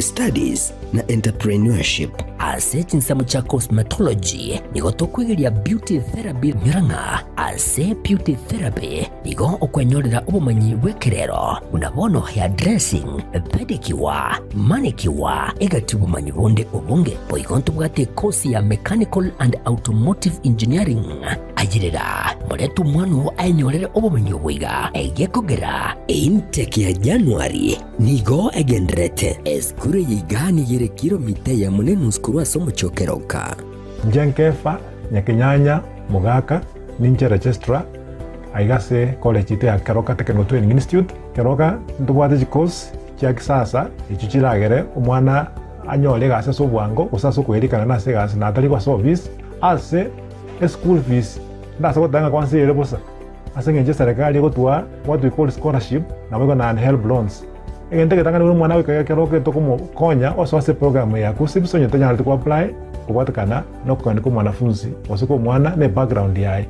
Studies na Entrepreneurship. Ase chinsemo chia cosmetology nigo tokwegeria beauty therapy nyora ng'a ase beauty therapy nigo okwenyorera obomanyi bw'ekerero buna bono hair dressing, pedicure, manicure egati obomanyi bonde obonge. Boigo ntobwate ekosi ya mechanical and automotive engineering. Ayerera, morete omwana oo aenyorere obomanyi obo iga, egekogera eintake ya January Nigo egendererete. Esukuru eye iga nigo ere kilomita eyemo na enusu korwa ase omochie o Keroka. Inche Nkefa, Nyakenyanya, Mogaka, ninche Registrar aiga ase college yaito ya Keroka Technical Training Institute. Keroka ntobwate chicourse chia kisasa echio chiragere omwana anyore egasi ase obwango gose ase okoerikana nase egasi na atari ase office. Ase eschool fees ndase goteba ng'a kwansa ere bosa. Ase engencho eserekari egotwaa what we call scholarship naboigo na HELB loans. Egento egetang'ani buna omwana goika ekero tokomokonya osoa ase eprogram ya KUCCPS onye tanyareti ko apply kobwatekana na okogania kwa omwanafunzi gose kwa omwana na ebackground yaye.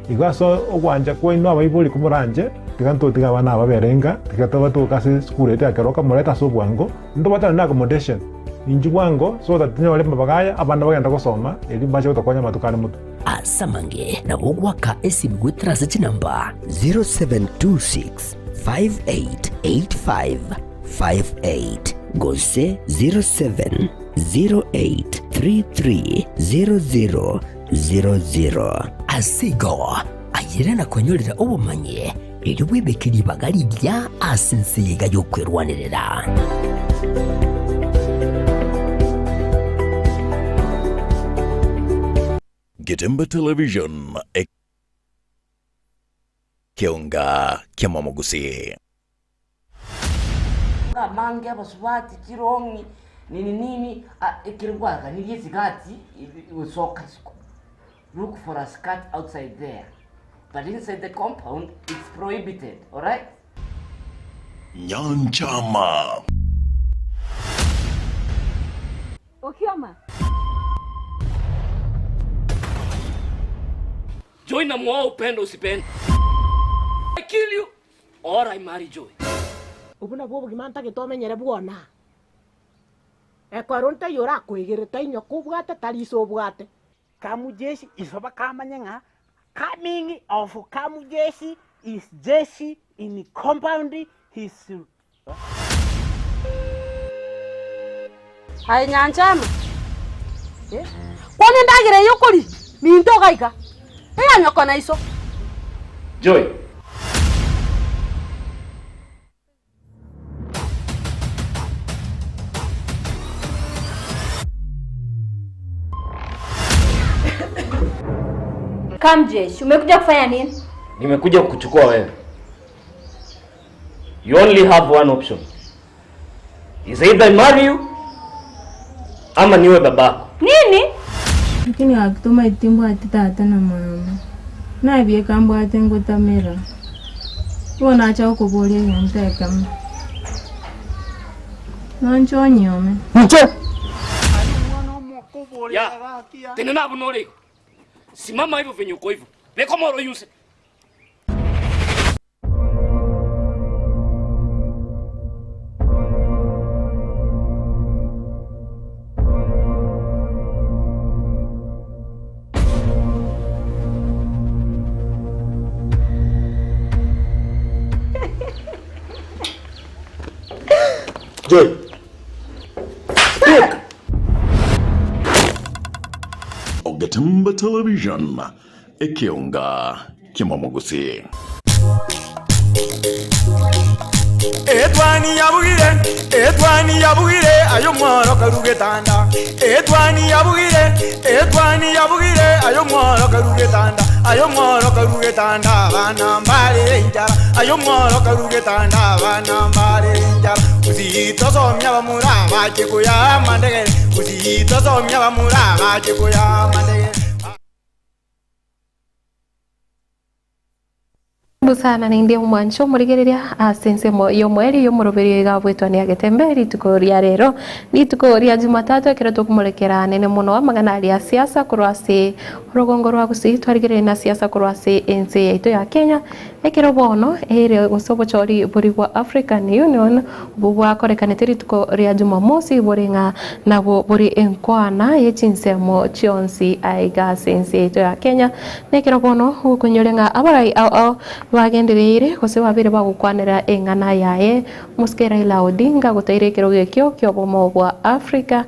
Igo ase ogwancha kwaino abaibori komoranche tiga ntotige abana aba babere inga tiga tobatoke ase esukuru yaito ya Keroka morete ase obwango ntobwatane na accommodation inchuo bwango so that tonyore amabaga aya abana bagende gosoma erio mbache gotokonya amatuko are motwe. Ase amange nabo ogoaka esimi goetera ase chinamba 0726 5885 58 gose 0708 3300 00. Ase igo, ayere na kwenyorera obomanyi, erio bwebeke ribaga rigiya ase ense eye iga y'okwerwanerera. Getembe Television, ekeonga ki'amamogusii. Amange abasubati chirong'i nini nini ah, ekero gwaganirie esigati gosoka isiko look for a skirt outside there but inside the compound it's prohibited alright. Nyanchama. Okioma. Joy namuoa upende usipende I kill you or I marry Joy. Obwo nabwo obogima ntagete omenyere bwona. Ekero ntaiyo orakoegere tainya kobwate tari iso obwate. Kamujeshi iso bakamanya ng'a coming of Kamujeshi is jeshi in compound his Aye Nyanchama, eh, kwana endagera eye okoria, minto ogaika, eya nyoko na iso. Joy. Kamjesh, umekuja kufanya nini? Nimekuja kukuchukua wewe. You only have one option. Is either I marry you ama niwe babako. Nini? Lakini gaki tomaeti mbwate tata na mama, nabieka mbwate ngotamera. Bono nacha gokoboria egento ekemo, nonche onyiome. Inche. Ya, tenena buna ore igo. Simama hivyo venye uko hivyo. Beka omoro oyuse. Joy. Ogetemba Television, ekeonga ki'omomogusi. Etwani yabugire, etwani yabugire, aye omworo karu getanda. Etwani yabugire, etwani yabugire, aye omworo karu getanda. Aye omworo karu getanda, abana mbare enchara. Aye omworo karu getanda, abana mbare enchara. Gusii tosomia bamura bache koya amandegere. Gusii tosomia bamura bache koya amandegere. Busana naende omwancho omorigereria ase ensemo y'omoerio y'omoroberio iga abwetwa ni agetembe rituko ria rero rituko ria Jumatatu ekero tokomorekera nene mono amang'ana aria siasa korwa ase orogongo rwa Gusii twarigereria na siasa korwa ase ense yaito ya Kenya. Ekero bono ere gose obochori boria bwa African Union obwo bwakorekanete rituko ria Jumamosi bore ng'a nabwo bore enkwana ye chinsemo chionsi aiga ase ense yaito ya Kenya. Nekero bono okoinyore ng'a abarai ao ao bagendereire gose babeire bagokwanera eng'ana yaye Omosike Raila Odinga gotaira ekerogo ekio ki'obomo bwa Africa.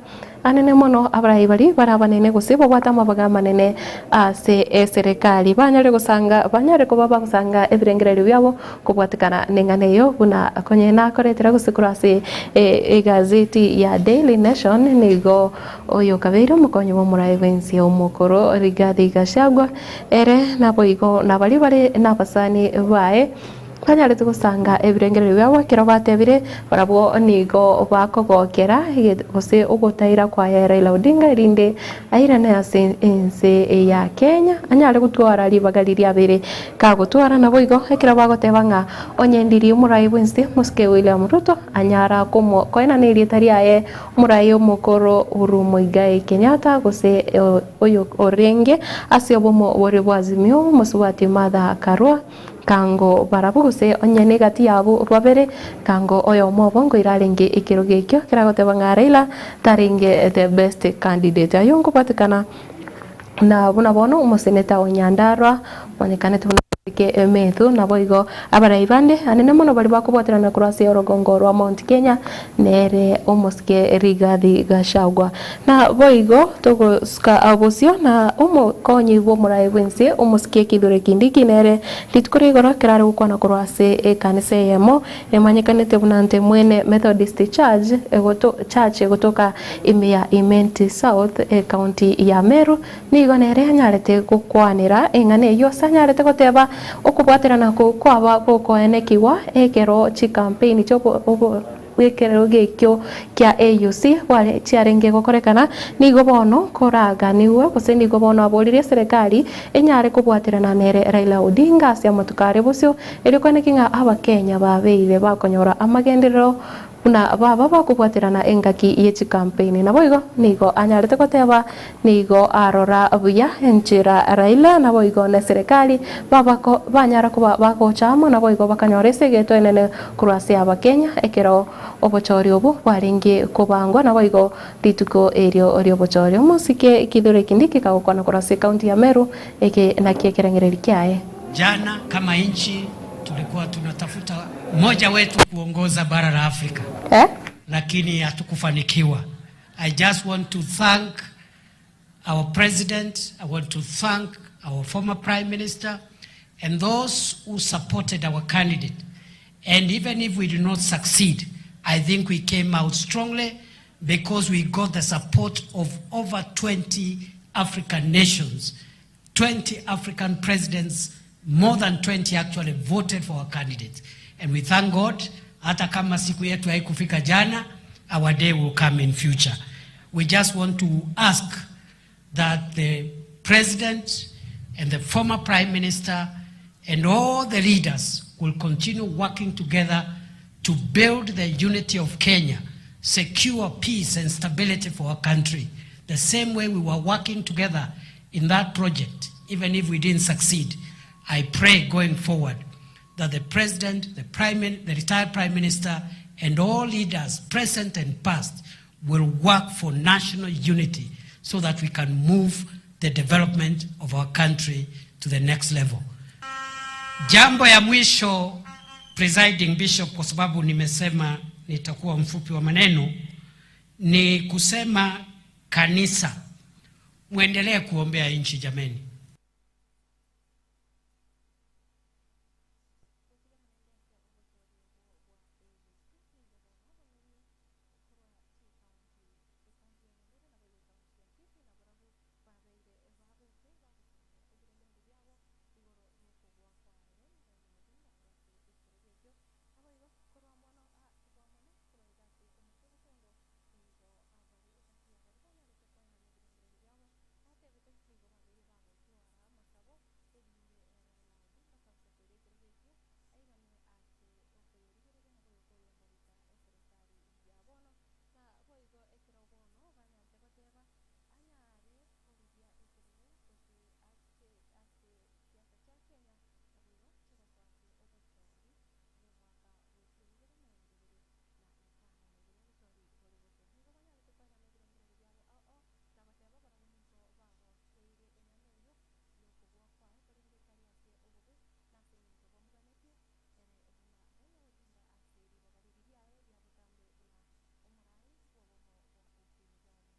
Anene mono abarai baria bare abanene gose babwate amabaga amanene ase eserekari banyare gosanga banyare koba bagosanga ebirengererio biabo kobwatekana neng'ana eyio buna konye nakoretera gose korwa ase egazeti ya Daily Nation nigo oyo okabeire omokonyi bw'omorai bw'ense omokoro Rigathi Gachagua ere naboigo nabaria bare nabasani baye Banyarete gosanga ebirengererio biabo ekero batebire barabwo nigo bakogokera gose ogotaira kwaye Raila Odinga erinde airane ase ense ya Kenya anyare gotwara ribaga riria abeire kagotwara. Naboigo ekero bagoteba ng'a onye ndiri omorai bwense mosike William Ruto anyara koenana erieta riaye omorai omokoro Uhuru Muigai Kenyatta gose oyo orenge ase obomo boria bwa Azimio mosubati Martha Karua. Kango barabwo gose onye negati yabo babere, kango oyomo obo nkoira arenge ekerogo ekio keragoteba ng'a Raila tarenge the best candidate. Ayio nkobwatekana na buna bono omoseneta o Nyandarua omanyekanete buna Mike Methu naboigo abarai bande anene mono baria bakobwaterana korwa ase orogongo rwa Mount Kenya nere omosike Rigathi Gachagua. Na boigo togosuka bosio na omokonyi bw'omoraai bw'ense, omosike Kithure Kindiki, nere rituko ria igoro ekero are gokwana korwa ase ekanisa eyemo emanyekanete buna Ntemwene Methodist Church Church egotoka ime ya Imenti South, ecounty ya Meru, nigo nere anyarete gokwanera eng'ana eyio ase anyarete goteba okobwaterana oko kwaba gokoenekigwa ekero chikampeini chiobo Bw'ekerogo ekio kia AUC bware chiarenge gokorekana, nigo bono koraganigwe gose nigo bono aboririe eserekari enyare kobwaterana nere Raila Odinga ase amatuko are bosio erio koeneki ng'a abakenya babeire bakonyora amagenderero buna baba bakobwaterana engaki ye chikampeini. Naboigo nigo anyarete goteba Nigo arora buya enchera Raila naboigo neserekari babako banyara koba bagocha amo naboigo bakanyora esegeto enene korwa ase Abakenya ekero obochori obo bwarenge kobangwa naboigo rituko erio riobochori. Omosike Kithure Kindiki kagokwana korwa ase ekaunti ya Meru eke nakio ekerengereri kiaye. Jana kama nchi tulikuwa tunatafuta mmoja wetu kuongoza bara la Afrika Eh? lakini hatukufanikiwa. I just want to thank our president, I want to thank our former prime minister and those who supported our candidate. And even if we did not succeed, I think we came out strongly because we got the support of over 20 African nations, 20 African presidents, more than 20 actually voted for our candidate. And we thank God, hata kama siku yetu haikufika jana, our day will come in future. We just want to ask that the president and the former prime minister and all the leaders will continue working together to build the unity of Kenya, secure peace and stability for our country. The same way we were working together in that project, even if we didn't succeed, I pray going forward that the president, the, prime, the retired prime minister, and all leaders, present and past, will work for national unity so that we can move the development of our country to the next level. Jambo ya mwisho, presiding bishop, kwa sababu nimesema nitakuwa mfupi wa maneno, ni kusema kanisa, mwendelee kuombea nchi jameni.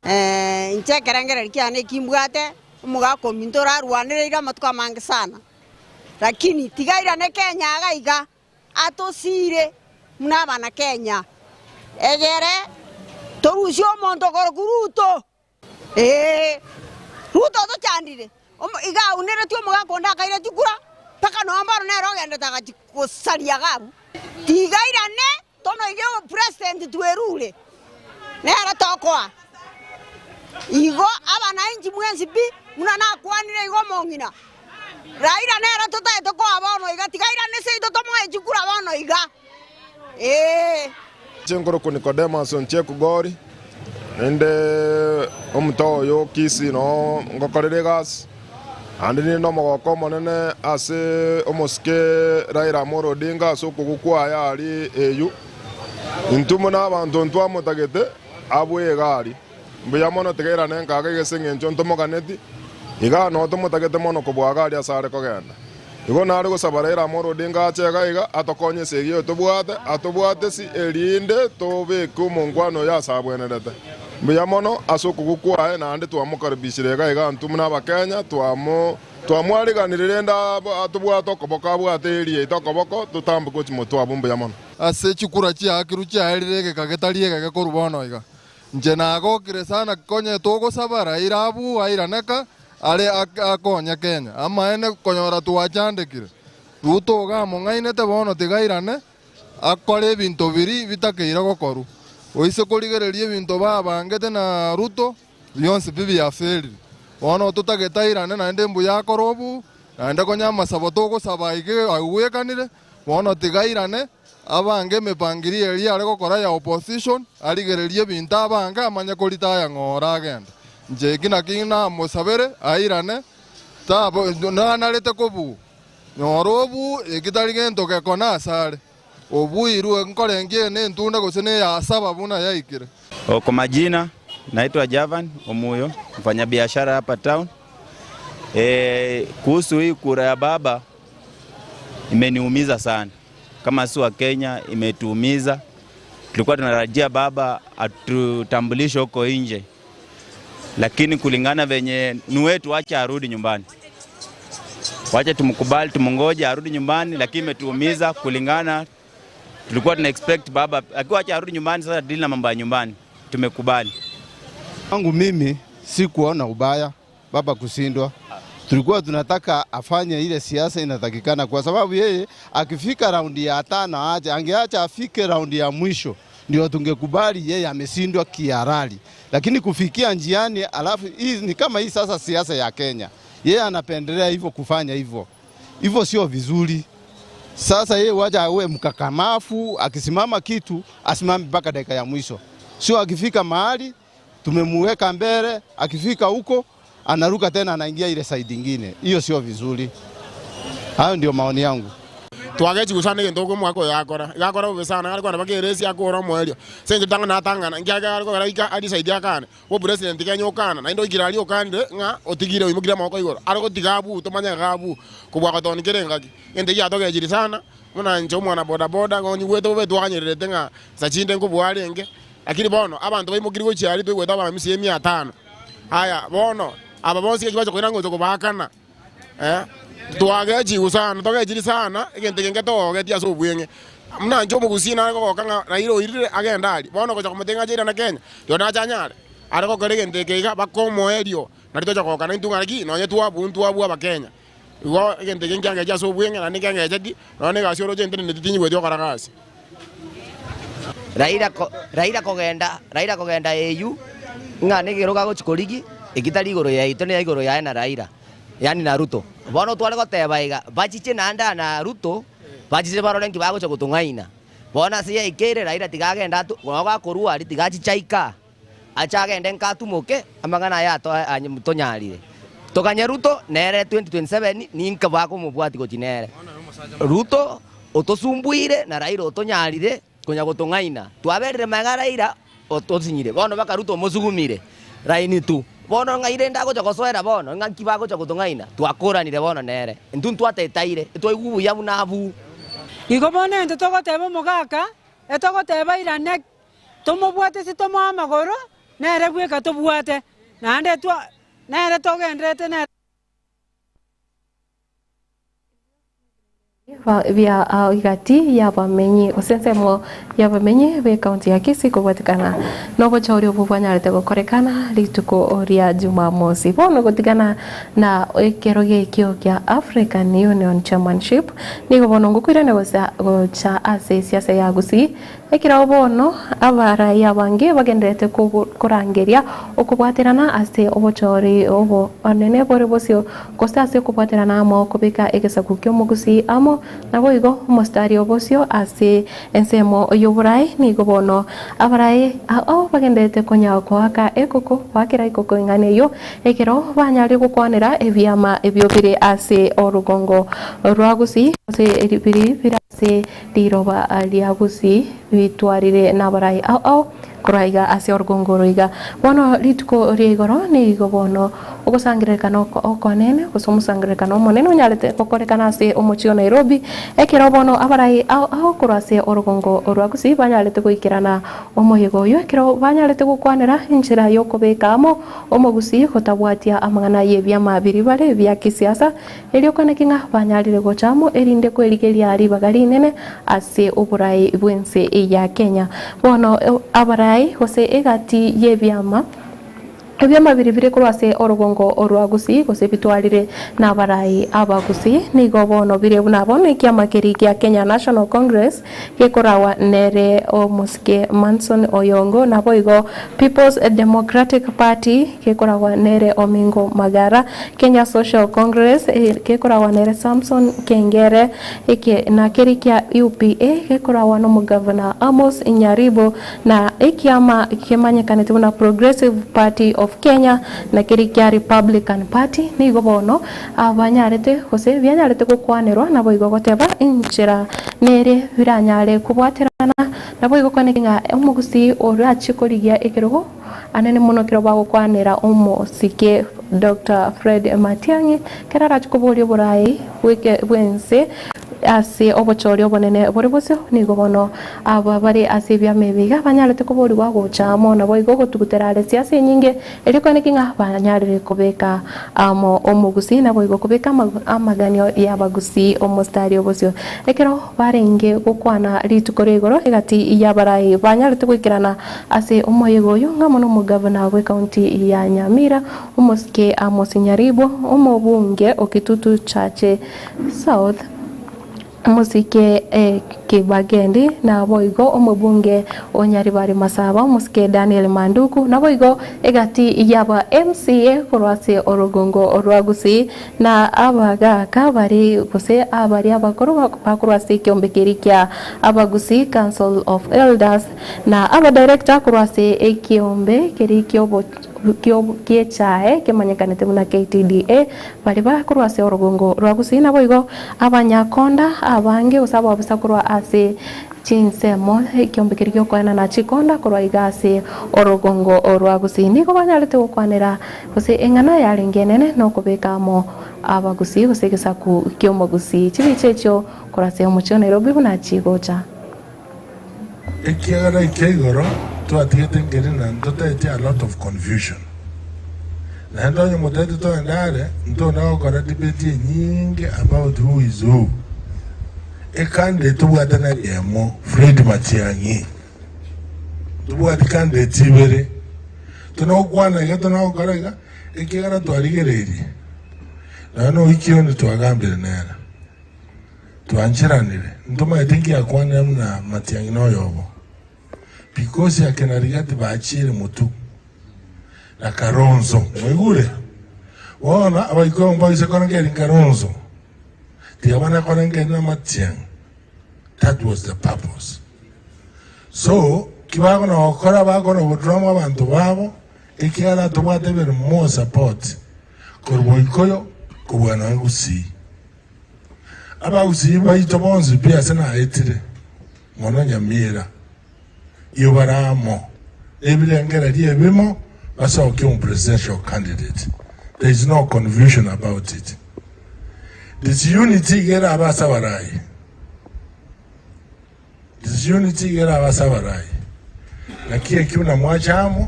Inche ekerengererio kiane eki mbwate, omogaka ominto orarwanereire amatuko amange sana, lakini tiga airane Kenya iga iga, atosiire buna abana Kenya, egere torusie omonto okorokwa Ruto. Ee, Ruto otochandire, omo iga auneretie omogaka onde akaira chikura, mpaka nonya bono nere ogendete agachia gosaria iga abwo. Tiga airane tonoige obopresident twerure, nere tokoa. Igo abanainchi mwensi pi, buna nakwanire igo omong'ina, Raila nere totaete koa bono iga, tiga airane seito tomoe chikura bono iga, ee. Inche nkorokwa Nicodemus Onchieku Gori, naende omoto oyo o Kisii noo ngokorera egasi, naende ninde omogoko omonene ase omosike Raila Amolo Odinga ase okogwa kwaye aria AU. Intwe buna abanto ntwamotagete abue egari. Mbuya mono tiga irane nkaga iga ase engencho ntomoganeti, igaa noo tomotagete mono kobua iga aria ase are kogenda. Igo nare gosaba Raila Amolo Odinga ache iga iga atokonye esegi eye tobwate, atobwate si erinde tobeke omonkwano oyo ase abwenerete. Mbuya mono ase okogwa kwaye naende twamokaribishire iga iga intwe buna abakenya twamo twamwariganirie rende atobwate okoboko abwate eria yaito okoboko totamboke gochia motwe abwo mbuya mono. Ase chikura chiaakirwe chiaerire egeka getari egeke korwa bono iga. Inche nagokire sana konye togosaba Raila abwo airaneka are akonye Kenya. Amaene konyora twachandekire. Ruto iga among'ainete bono tiga airane akore ebinto biri bitakeire gokorwa. Oise korigereria ebinto babangete na Ruto bionsi pi biafailire. Bono totagete airane naende mbuya akore obu naende konya amasabo togosaba iga aigwekanire bono tiga airane Abange emepangirio eria are gokora ya opposition, arigererie ebinto abange amanye koritaya ng'o oragende. Inche eki naki namosabere airane, tabo nanarete kobua. Nyora obu eki tari gento gekona asare. Obuirwe nkorengia eye nentunda gose neya saba buna yaikire. Kwa majina naitwa Javan Omuyo, mfanyabiashara hapa town. E, kuhusu hii kura ya baba imeniumiza sana kama si wa Kenya, imetuumiza. Tulikuwa tunatarajia baba atutambulishe huko nje, lakini kulingana venye ni wetu, wacha arudi nyumbani, wacha tumkubali, tumngoje arudi nyumbani, lakini imetuumiza kulingana, tulikuwa tuna expect baba akiwa, acha arudi nyumbani, sasa deal na mambo ya nyumbani, tumekubali. Kwangu mimi sikuona ubaya baba kushindwa. Tulikuwa tunataka afanye ile siasa inatakikana, kwa sababu yeye akifika raundi ya tano aache, angeacha afike raundi ya mwisho ndio tungekubali yeye ameshindwa kihalali, lakini kufikia njiani, alafu hii ni kama hii sasa siasa ya Kenya, yeye anapendelea hivyo kufanya hivyo hivyo, sio vizuri. Sasa yeye wacha awe mkakamafu, akisimama kitu asimame mpaka dakika ya mwisho, sio akifika mahali tumemuweka mbele, akifika huko anaruka tena anaingia ile side ingine. Hiyo sio vizuri. Hayo ndio maoni yangu. Twagechigwa sana egento okwo omwaka oyo akora, iga akora bobe sana, gare kogenda mpaka eresi akore omoerio. Ase eng'encho tang'ana natang'ana, nkiagera gare kogera goika adecide akane, obopresident Kenya okana, naende oikire aria okanire ng'a otigire oimokire amaboko igoro, are gotiga abwo tomanye iga abwo, kobua gotoni kera engaki. Egento ekia giatogechirie sana, buna inche omwana bodaboda igo nyigwete bobe twaganyererete ng'a nsa chinde nkobua arenge, lakini bono abanto baimokirie gochia aria toigwete abamisia emia tano. Aya bono, aba bonsi gaki bacha koira ngocha kobaakana, eh, twagechigwe sana, togechiri sana, egento eke nketogogetie ase obweng'e. Buna inche omogusii nare kogoka ng'a Raila oirire agende aria, bono gocha komotebia ng'a ache airane Kenya, rirorio nache anyare? Are gokora egento eke iga mpaka omoerio, nario tocha kogoka naintwe ng'a naki, nonye twabua ntwabua abakenya. Igo egento eke nkiangeche ase obweng'e naende nkiangecheti, nonya na egasi oroche nteneneti tinyigweti gokora gasi. Raila ko Raila kogenda Raila kogenda AU, ng'a nekerogo agochi korigi, eki tari igoro yaito ne igoro yaye na Raila, yaani na Ruto. Bono tware goteba iga, bachiche naende aa na Ruto, bachiche barore nki bagocha gotong'aina. Bono ase yaikeire Raila tiga agende atu nabo gakorwa aria tiga achiche aike aa. Ache agende nka atumoke, amang'ana aya ato tonyarire. Toganye Ruto nere 2027 ninka bakomobwati gochi nere. Ruto otosumbuire na Raila otonyarire konya gotong'aina. Twaberire magega Raila otosinyire bono baka Ruto omosugumire raini tu. Bono ng'ai rende agocha gosoera bono ng'aki bagocha gotong'aina twakoranire bono nere. Intwe ntwatetaire etwaigwa buya buna abwo. Igo bono intwe togoteba omogaka, etogoteba irane Tomobwate ase tomoe amagoro, Nere bweka tobwate, naende twa nere togendererete nere. Bia igati y'abamenyi gose ensemo y'abamenyi b'ekaunti ya Kisii kobwatikana nobochori obwo bwanyarete gokorekana rituko ria Jumamosi. Bono gotigana na ekero gekio kia African Union Chairmanship nigo bono ngokoirana gocha ase esiasa ya Gusii Ekero bono abarai abange bagendererete korangeria okobwaterana ase obochori obonene bore bosio, gose ase okobwaterana amo kobeka egesaku ki'omogusii amo, naboigo omositari o bosio ase ensemo y'oborai, nigo bono abarai ao bagendererete konya koaka ekoko, goakera ekoko eng'ana eyio, ekero banyarire gokwanera ebiama ebio bire ase orogongo rwa Gusii, gose biri bire ase Riroba ria Gusii bitwarire nabarai ao ao korwa iga ase orugongo oro iga. Bono rituko ria igoro nigo bono ogosangererekana okonene gose omosangererekano omonene onyarete gokorekana ase omochie o Nairobi, ekero bono abarai ao ao korwa ase orugongo rwa Gusii banyarete goikerana omoyega oyio ekero banyarete gokwanera enchera yokobeka amo omogusii gotabwatia amang'ana y'ebiama biria bare bia kisiasa Erio kwaneke ng'a banyarire gocha amo erinde kwerigeria ribaga rinene ase oborai bw'ense ya Kenya. Bono abarai gose egati y'ebiama ebiama biria bire korwa ase orogongo rwa Gusii gose bitwarire nabarai aba Gusii nigo bono bire buna bono ekiama keria gia Kenya National Congress gekoragwa nere omosike Manson Oyongo naboigo People's Democratic Party gekoragwa nere Omingo Magara, Kenya Social Congress gekoragwa nere Samson Kengere, eke na keria kia UPA gekoragwa nomogavana Amos Nyaribo, na ekiama kemanyekanete buna Progressive Party of Kenya na keria kia Republican Party nigo bono abanyarete gose bianyarete gokwanerwa naboigo goteba enchera nere biranyare kobwaterana naboigo kwaneke ng'a omogusii orachie korigia ekerogo anene mono ekero bagokwanera omosike Doctor Fred Matiang'i ekero arachie koboria oborai bwense ase obochori obonene bore bosio nigo bono aba bare ase ebiama ebi iga banyarete koborigwa gocha amo naboigo gotugutera are siasa enyinge Erio kwaneke ng'a banyarire kobeka amo omogusii, naboigo kobeka amaganio y'abagusii omositari obosio. Ekero barenge gokwana rituko ria igoro egati y'abarai banyarete goikerana ase omoyega oyio, ng'amo nomogavana bw'ekaunti ya Nyamira, omosike Amos Nyaribo, omobunge o Kitutu Chache South, Omosike Kibagendi, naboigo omobunge o Nyaribari Masaba, omosike Daniel Manduku, naboigo egati y'aba MCA korwa ase orogongo rwa Gusii, na abagaaka baria gose abaria abakoro bakorwa ase ekeombe keria kia Abagusii Council of Elders, na abadirector korwa ase ekeombe keria kiobo ki'echae kemanyekanete buna KTDA, baria bakorwa ase orogongo rwa Gusii, naboigo abanyakonda abange gose abaofisa korwa ase chinsemo ekiombe keria giokoenana chikonda korwa iga ase orogongo rwa Gusii. Nigo banyarete gokwanera gose eng'ana yarenge enene nokobeka amo Abagusii gose egesaku ki'Omogusii. Chibicha echio korwa ase omochie o Nairobi buna chigocha. Ekiagera ekia igoro twatigete nkeri na ntotetie a lot of confusion. Naende onye motebeti togende are, ntona gokora debate enyinge about who is who. Ecandidate tobwate nere eyemo, Fred Matiang'i. Ntobwati candidates ibere. Tona gokwana iga tona gokora iga, ekiagera twarigereirie. Nonya na Okioni twagambire nere. Twancheranire, ntomaete nkiakwanera buna Matiang'i noyobo, because akina Rigathi bachiire motu na Kalonzo, mwaigure? Bono abaikoyo mbaise korengereria Kalonzo, tiga bana korengereria na Matiang'i, that was the purpose. So, ki bakona gokora, bakona godrama abanto babo, ekiagera tobwate even more support korwa Boikoyo kobua nonya Gusii. Abagusii baito bonsi pi ase naetire, mono Nyamira, iyo bare amo nebirengererio ebimo basokie omopresidential candidate. There is no confusion about it. Disunity iga erabe ase abarai. Disunity iga erabe ase abarai. Naki ekio buna mwacha amo,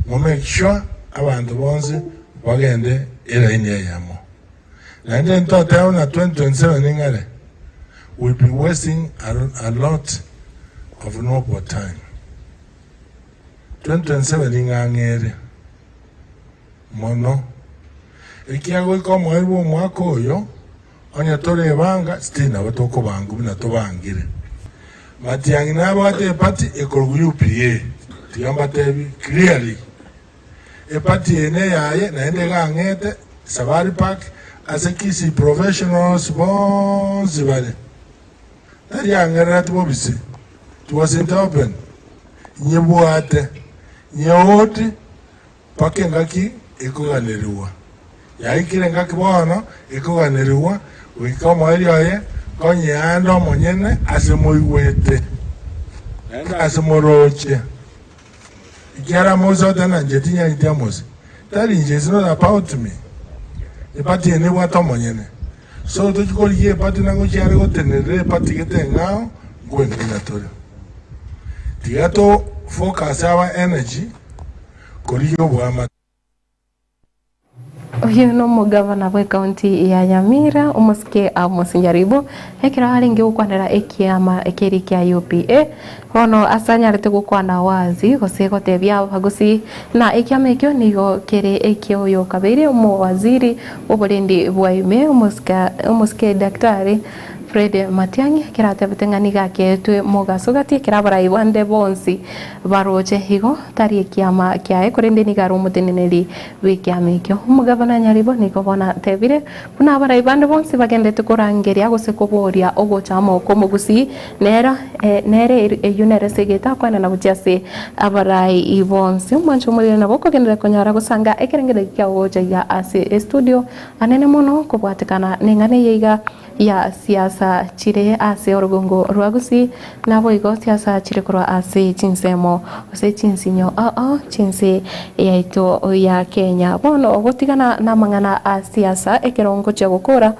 Mo make sure abanto bonsi bagende elaini eyemo. Naende ntotebe buna 2027 ning'are, we'll be wasting a lot of noble time. 2027 ning'ang'e ere mono, ekiagera goika omoerio bw'omwaka oyo, onye torebanga, still nabo tokobangwa buna tobangire. Matiang'i nabwate eparty ekorokwa UPA, tiga mbatebi clearly. Eparty eye neyaye naende iga ang'ete Safari Park ase Kisii professionals bonsi bare. Tari ang'erereti bobisi, it wasn't open. Nyebwate, nyeote mpaka engaki ekoganerigwa. Yaikire engaki bono ekoganerigwa goika omoerio oye konyeande omonyene ase moigwete, naende ase moroche. Ekiagera Musa oteba inche tinyareti Amosi, tari inche, it's not about me. Epati eye nebwate omonyene. So tochia korigia epati na gochia are gotenerera epati gete eng'ao, nkoeng'ina tore. Tiga to focus our energy korigia oboamate. Oyio nomogavana bw'ekaunti ya Nyamira, omosike Amos Nyaribo, ekero arenge gokwanera ekiama keria kia UPA, bono ase anyarete gokwana wazi gose gotebia abagusi na ekiama ekio nigo kere ekia oyo okabeire omowaziri bw'oborendi bwa ime omosike Daktari Fred Matiang'i ekero atebete ng'a nigo akeetwe mogaso gati ekero abarai bande bonsi baroche igo tari ekiama kiaye korende nigo are omoteneneri bw'ekiama ekio. Omogabana Nyaribo nigo bono atebire buna abarai bande bonsi bagenderete korangeria gose koboria ogocha amo kw'omogusii nero nere eyio nere ase egento akoenana gochia ase abarai bonsi. Omwancho omorere nabo okogenderera konyara gosanga ekerengererio kiao gocha iga ase estudio anene mono kobwatekana neng'ana eye iga. ya siasa chire ase orogongo rwa Gusii, naboigo siasa chire korwa ase chinsemo gose chinsinyo ao chinse yaito ya Kenya. Bono gotigana namang'ana a siasa ekero ngochia gokora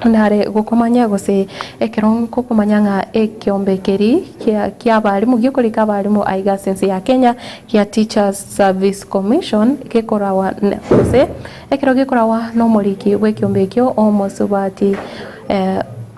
nare gokomanya gose ekero ngokomanya ng'a ekiombe keri kia abalimu gikorika abalimu aiga ase ense ya Kenya gia Teachers Service Commission gekorawa gose Ekero gekoragwa nomoriki bw'ekiombe ekio omosubati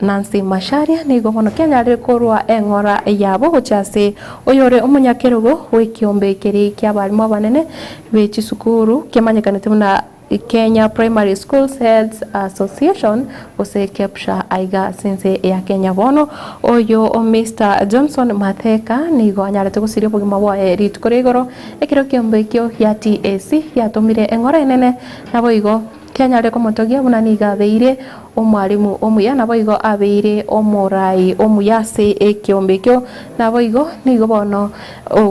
Nancy Macharia nigo bono kianyarire korwa eng'ora yabo gochia ase oyore omonyakerogo bw'ekiombe keria ki'abalimu abanene be chisukuru kemanyekanete buna Kenya Primary Schools Heads Association gose KEPSHA aiga ase ense ya Kenya. Bono oyo Mister Johnson Matheka nigo anyarete gosiria obogima bwaye rituko ria igoro Ekero ekeombe ekio gia TAC giatomire eng'ora enene, naboigo kianyarire komotogia buna nigo abeire omwalimu omuya, naboigo abeire omorai omuya ase ekeombe ekio, naboigo nigo bono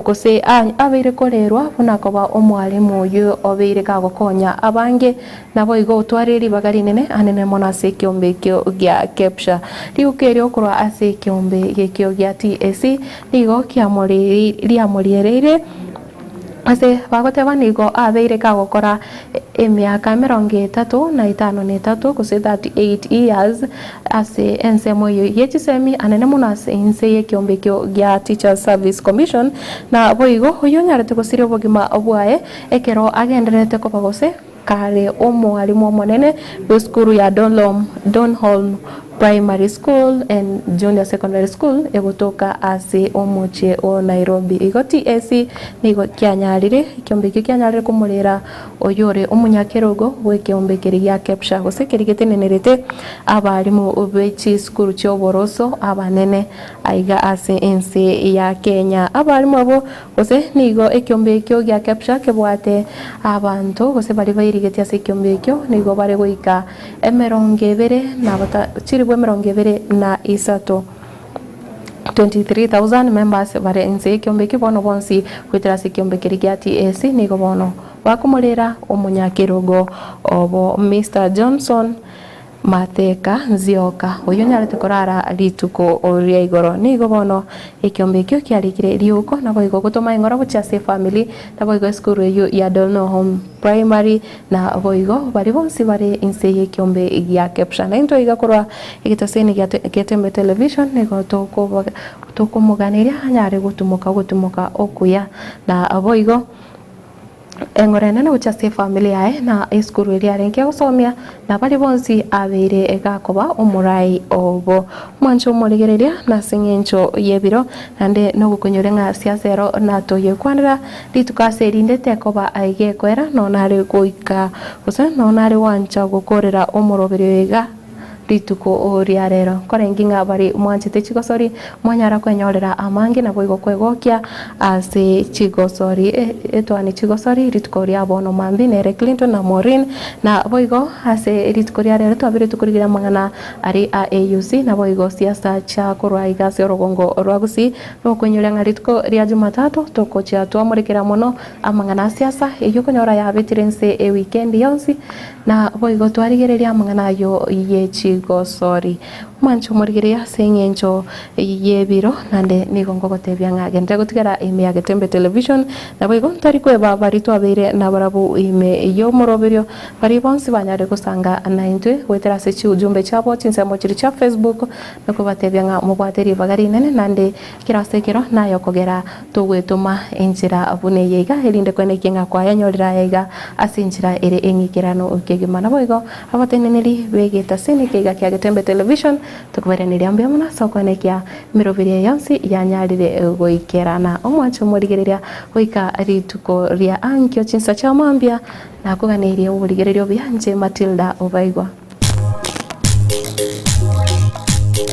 gose abeire korerwa buna koba omwalimu oyio obeire kagokonya abange, naboigo otwarire ribaga rinene anene mono ase ekeombe ekio gia KEPSHA. Riguko erio korwa ase ekeombe gekio gia TAC Nigo riamoriereire ase bagoteba nigo abeire kagokora emiaka emerongo etato na etano na etato, gose 38 years, ase ensemo eyio ye chisemi anene mono ase inse y'ekeombe ekio gia Teachers Service Commission, na boigo oyio onyarete gosiria obogima bwaye ekero agendererete koba gose Kare omwalimu omonene bw'esukuru ya Donholm Primary School and Junior Secondary School egotoka ase omochie o Nairobi. Igo TSC nigo kianyarire ekeombe ekio kianyarire komorera oyore omonyakerogo bw'ekeombe keria gia KEPSHA gose keria getenenerete abalimu be chisukuru chi'oboroso abanene aiga ase ense ya Kenya. Abalimu abwo Gose nigo ekiombe ekio gia KEPSHA kebwate abanto, gose baria bairigetie ase ekiombe ekio nigo bare goika emerongo ebere na chilifu emerongo ebere na isato, 23,000 members, bare inse y'ekiombe ekio bono bonsi goetera ase ekiombe keria gia TAC nigo bono bakomorera omonyakerogo obo Mister Johnson Matheka Nzioka, oyio onyarete korara rituko ria igoro. Nigo bono ekiombe ekio kiarikire riuko naboigo gotoma eng'ora gochia ase efamiri, naboigo esukuru eyio ya Donholm Primary, na boigo baria bonsi bare inse y'ekiombe gia KEPSHA. Naintwe iga korwa egetoseni gia Getembe Television nigo tokomoganeria anyare gotumoka ogotumoka okuya, na boigo. Eng'ora enene gochia ase efamiri yaye na esukuru eria arenge gosomia, na baria bonsi abeire gakoba omorai obo. Mwanche omorigereria nase eng'encho y'ebiro, naende nogokonyora ng'a siasa ero natoyekwanera rituko ase erinde tekoba gekoera, nonya nare goika gose nonya nare gwancha gokorera omoroberio oyo iga. Rituko ria rero. Nkorenge ng'a baria mwanchete chigosori mwanyara kwenyorera amange naboigo kwegokia ase chigosori etwani chigosori rituko ria bono mambia nere Clinton na Maureen na boigo ase rituko ria rero twabeire tokorigereria amang'ana aria a AUC naboigo siasa chia korwa iga ase orogongo rwa Gusii nokoinyoria ng'a rituko ria Jumatatu togochia twamorekera mono amang'ana a siasa eyio okonyora yabetire inse ewikendi yonsi Na boigo twarigereria amang'ana ayio ye chigosori. Mwanche omorigererie ase engencho y'ebiro, naende nigo ngogotebia ng'a genderera gotigara ime ya Getembe Television, naboigo ntari kweba baria twabeire nabarabwo ime y'omoroberio, baria bonsi banyare gosanga naintwe goetera ase chiujumbe chiabo chinsemo chiria chia Facebook, na kobatebia ng'a mobwate ribaga rinene naende kera ase ekero naye okogera Togwetoma enchera buna eye iga, erinde kwenekia ng'a kwayanyorire aya iga ase enchera ere eng'ikeranu kegima. Naboigo abateneneri b'egetasini keiga kia Getembe Television tokobairaneria mbuya mono ase okwenekia emeroberio eye yonsi yanyarire goikerana. Omwanche omorigereria goika rituko ria ankio chinsa chia mambia nakoganeirie oborigereria obuya inche Matilda Obaigwa.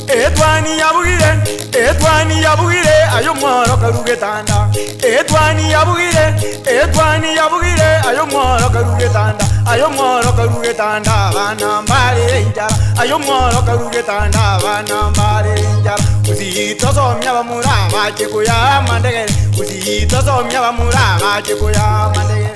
Etwani yabugire, etwani yabugire, aye omworo karu getanda. Etwani yabugire, etwani yabugire, aye omworo karu getanda. Aye omworo karu getanda, abana mbarere enchara. Aye omworo karu getanda, abana mbarere enchara. Gusii tosomia abamura bache koyaa amandegere. Gusii tosomia abamura bache koyaa amandegere.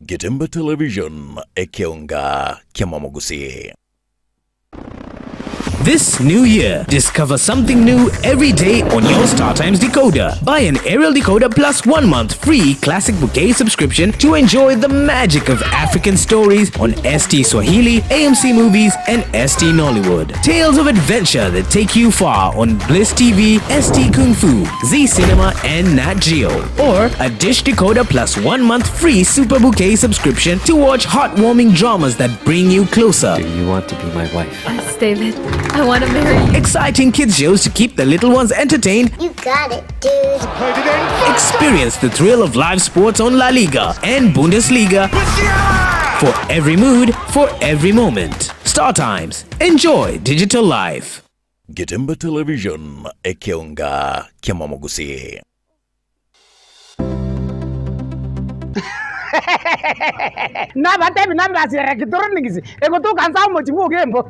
Getembe Television, ekeonga ki'amamogusii. This new year, discover something new every day on your StarTimes decoder. Buy an aerial decoder plus 1 month free Classic Bouquet subscription to enjoy the magic of African stories on ST Swahili, AMC Movies, and ST Nollywood. Tales of adventure that take you far on Bliss TV, ST Kung Fu, Z Cinema, and Nat Geo. Or a dish decoder plus 1 month free Super Bouquet subscription to watch heartwarming dramas that bring you closer. Do you want to be my wife? Yes, David. I want to marry you. Exciting kids shows to keep the little ones entertained. You got it, dude. Experience the thrill of live sports on La Liga and Bundesliga. For every mood, for every moment. Star Times. Enjoy digital life. Getembe Television, ekeonga ki'amamogusii. Nabatebi nambasi electronics egotoka nsa omochi bwa Ogembo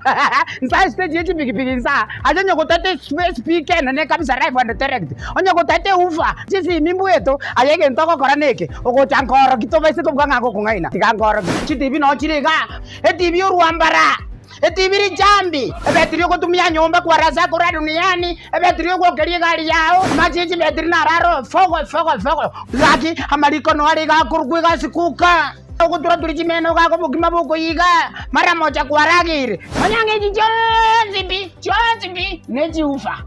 nsa estage ye chipikipiki nsa aye onye gotete speaker enene kabisa live and direct onye gotete woofer chisimi mbweto aye egento ogokora neke ogocha nkoroki tobaise kobuga ng'a ngokong'aina tiga nkoroki chitibi noo chire igaa etibi orwambara. Etibi richambi, ebetiri ogotumia nyomba kwarasa korwa duniani, ebetiri ogwokeria egari yao, amache ye chibetiri nararo fogo fogo fogo. Gaki amariko noare iga akorokwa egasi kuka, ogotura-turia chimeno gaka obokima bokoiga, mara mocha kwarageire. Manya ng'a echi chionsi pi, chionsi pi, nechiufa.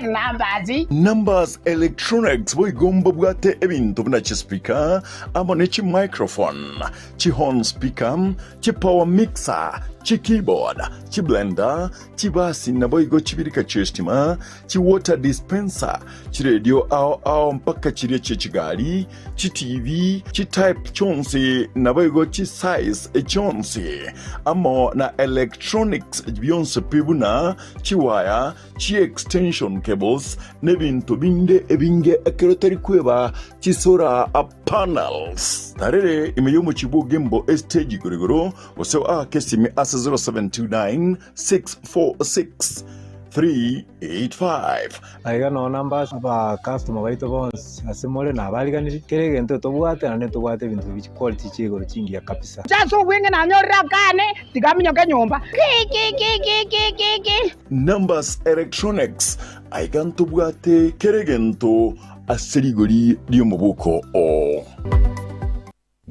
Numbers. Numbers Electronics boigo mbabwate ebinto buna chispeaker amo ne chimicrophone, chihorn speaker, Chipower mixer, chikeyboard, chiblender, chibasi naboigo chibirika chi'estima, chiwater dispenser, chiredio ao ao mpaka chiria chi'echigari, chiTV, chitype chionsi naboigo chisize chionsi, amo na electronics bionsi pi buna chiwaya, chi'extension cables, n'ebinto binde ebinge ekero tari kweba chisolar panels. Tarere ime y'omochie bw'Ogembo estage igoro igoro, gose oake esimi ase 0729 646. 385. Aiga nonya namba ase abakastoma baito bonsi ase more nabariganirie, kera egento tobwate naende ntobwate ebinto bi chiquality chia igoro chingiya kabisa. Inche ase obweng'e nanyorire akane, tiga aminyoke nyomba. Kikikikikiki. Numbers Electronics, aiga ntobwate kera egento ase rigori ri'omobuko oo.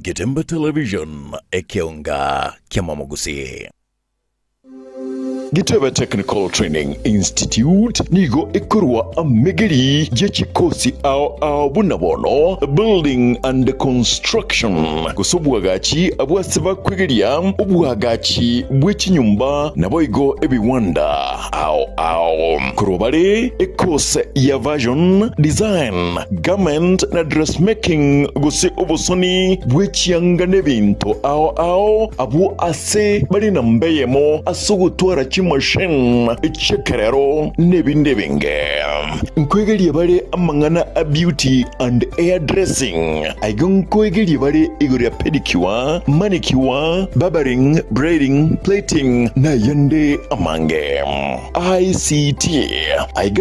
Getembe Television, ekeonga ki'amamogusii. Gitebe Technical Training Institute nigo ekorwa amegeri ye chikosi ao ao buna bono Building and Construction gose obwagachi abwase bakwegeria obwagachi bwe chinyomba naboigo ebiwanda ao ao. Korwa bare ekose ya Fashion Design, Garment na Dressmaking gose obosoni bwe chianga n'ebinto ao ao abwo ase bare namba eyemo ase ogotwara chimachine chi'ekerero n'ebinde ebinge. Nkoegeria bare amang'ana a beauty and hair dressing. Aiga nkoegeria bare igoro ya pedicure, manicure, barbering, braiding, plaiting, na ayande amange. ICT. Aiga.